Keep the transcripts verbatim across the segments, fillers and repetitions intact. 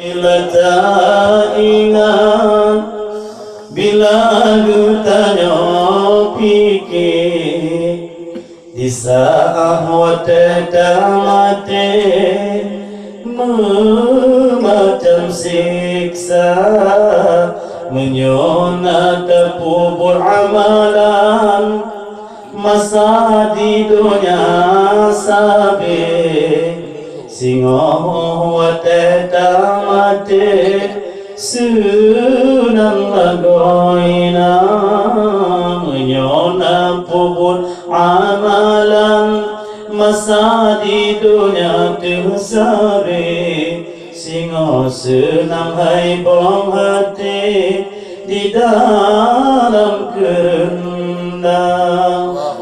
Bila taingat, bila geutanyoe pike, di saát watée tamaté, meumacam siksa, meunyoe na tapeubuet amalan, masa di donya sabe, singoh watée tamaté, seunang lagoina. Meunyoe na peubuet amalan, masa di donya teusabe, singoh seunang hai bong até di dalam keureunda.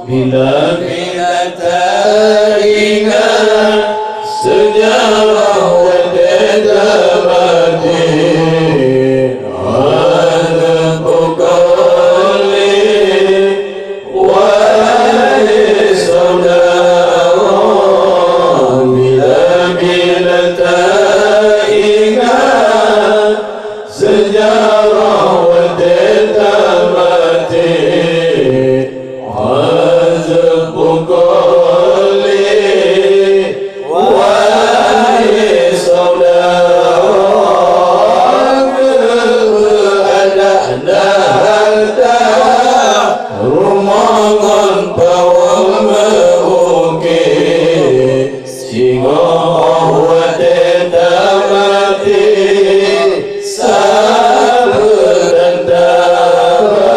Bila-bila taingat seujarah watée tamaté, hana peukeuleh, wahai syedara, bila-bila taingat seujarah watée tamaté, hana peukeuleh, wahai syedara, keu adak na hareuta, rumoh ngon pawong meu-uke. Singoh watée tamaté, sapeue dan taba,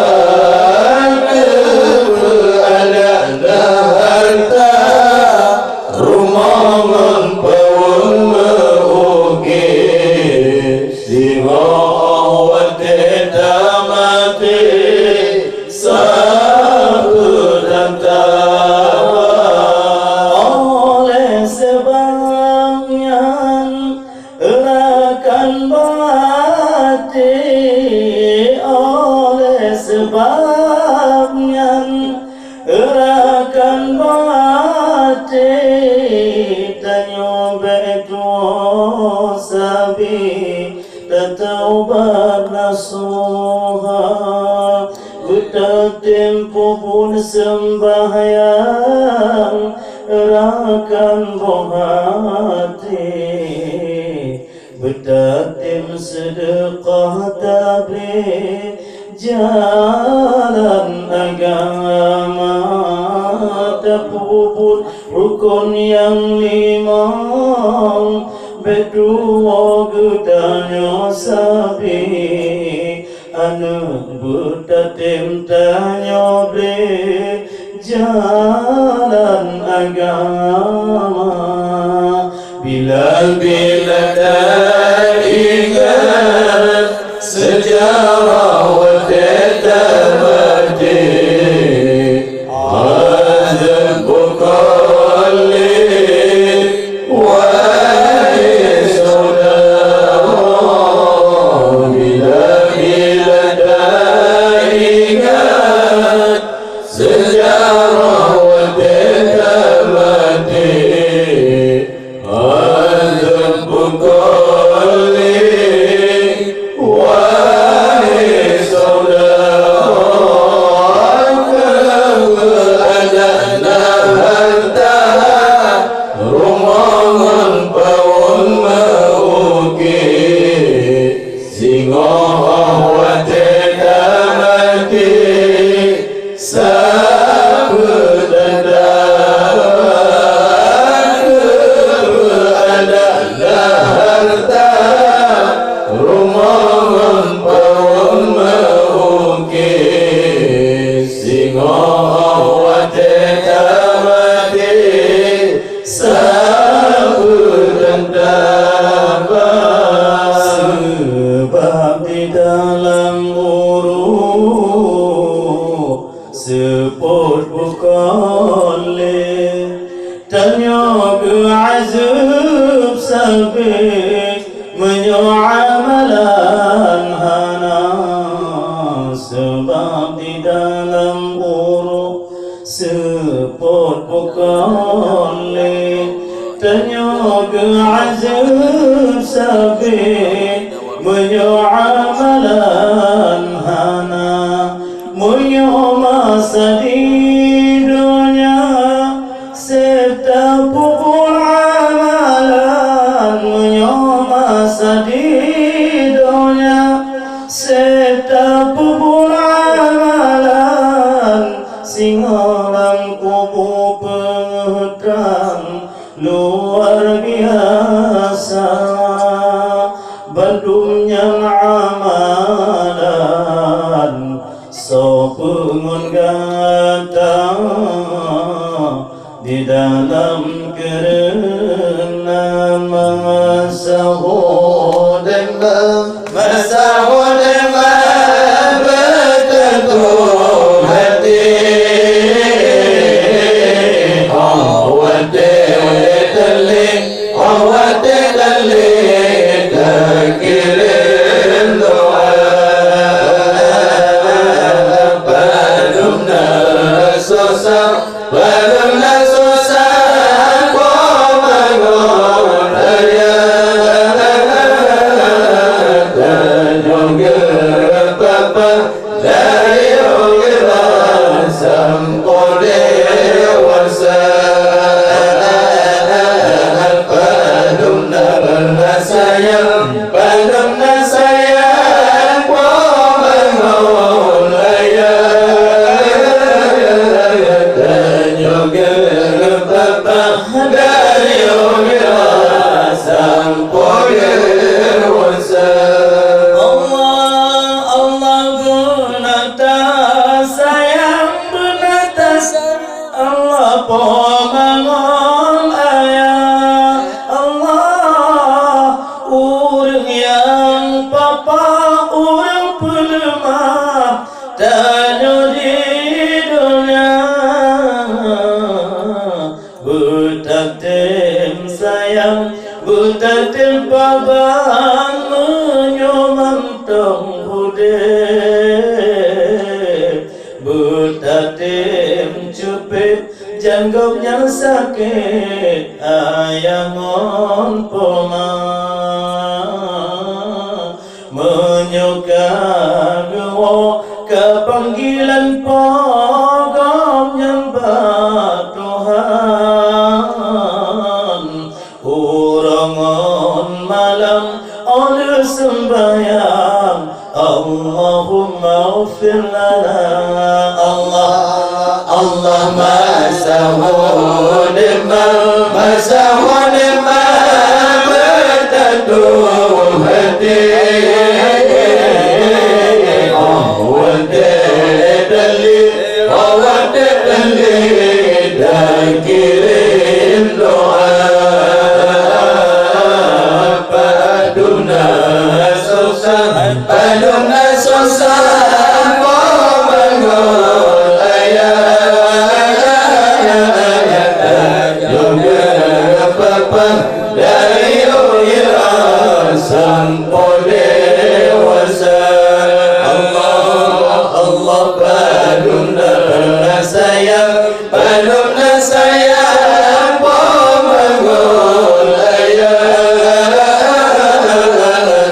keu adak na hareuta, rumoh ngon pawong meu-uke. Singoh watée tamaté, sapeue dan taba. Oleh sabab nyan, rakan beuaté, oleh sabab nyan, rakan beuaté, tanyoe bék tuwoe sabe, tataubat nasuha, beutatem peubuet seumbahyang, rakan beuaté, beutatem seudeukah, tabe jalan agama, tapeubuet rukon nyang limong, bék tuwoe geutanyoe sabe, aneuk beutatem tanyoe ble jalan agama. Bila-bila taingat seujarah watée tamaté, hana peukeuleh, wahai syedara, bila-bila taingat seujarah watée tamaté, hana peukeuleh, wahai syedara, keu adak na hareuta, rumoh ngon pawong meu-uke. Singoh watée tamaté, sapeue dan taba, keu adak na hareuta, rumoh ngon pawong meu-uke. Singoh watée tamaté, sapeue dan taba. Seubab di dalam uroe seupôt bukon lé, tanyoe geuazeueb sabe meunyoe amalan hana. Seubab di dalam uroe seupôt bukon lé, tanyoe geuazeueb sabe, meunyoe amalan hana, meunyoe masa di donya, seb tapeubuet amalan, meunyoe masa di donya, seb tapeubuet amalan, singoh lam kubu peungeuh trang luar biasa. Bandum nyang amalan soe peue ngon gata di dalam keureuna masa ho deungon, masa ho deungon beuteutu hati. Oh, watèe teulik, oh, watèe teulik takirém doa. Padum na sosa, padum na sosa, po mangon ayah. Tanyoe geupapa dari uroe sampoe dewasa. Padum na sayang, padum na sayang, po mangon ayah. Tanyoe geupapa dari uroe sampoe dewasa. Allah, Allah beuna tasayang, beuna tasayang. Allah po mangon ayah. Allah, ureueng nyang papa, ureueng peuleumah tanyoe di donya. Beutatem sayang, beutatem paban meunyoe mantong udeb. Beutatem ceupet jan gobnyan sakét ayah ngon poma. Meunyoe ka geuwoe ka panggilan po gobnyan bak Tuhan, uroe ngon malam 'oh lheueh seumbahyang, Allahummaghfir lana. Allah, Allah, masa ho deungon, masa ho deungon beutatu hati. Oh, watèe teulik, oh, watèe teulik takirém doa. Padum na sosa, padum na sosa, po mangon ayah. Tanyoe geupapa dari uroe sampoe dewasa. Allah, Allah, padum na sayang, padum na sayang, po mangon ayah.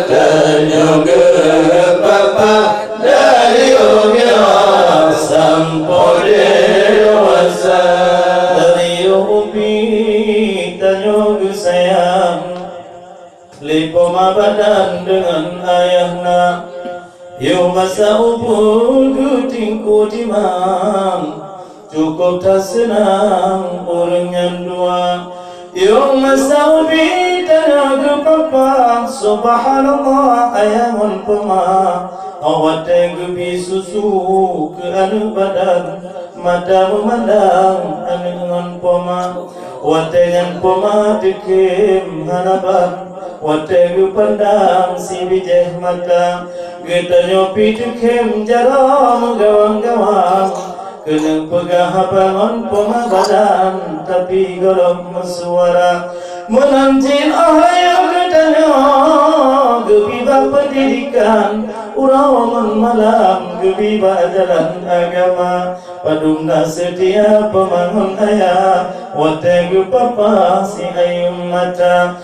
Tanyoe geupapa dari uroe sampoe dewasa. Dari uroe tanyoe geusayang lé poma badan deungon ayah na. Yoh masa ubeut geutingku timang, cukôp that seunang ureueng nyan dua. Yoh masa ubit tanyoe geupapa, subhanallah, ayah ngon poma. Watèe geubi susu keu aneuk badan, mata meumandang aneuk ngon poma. Watèe nyan poma teukhém hana ban. Watèe geupandang sibijéh mata, geutanyoe pih teukhém jaroe meugawang-gawang. Keuneuk peugah haba ngon poma badan, tapi gohlom meusuara. Meunan cit 'oh rayeuk geutanyoe geubi bak peundidikan, uroe ngon malam geubi bak jalan agama. Padum na seutia poma ngon ayah, watèe geupapa siayeueng mata.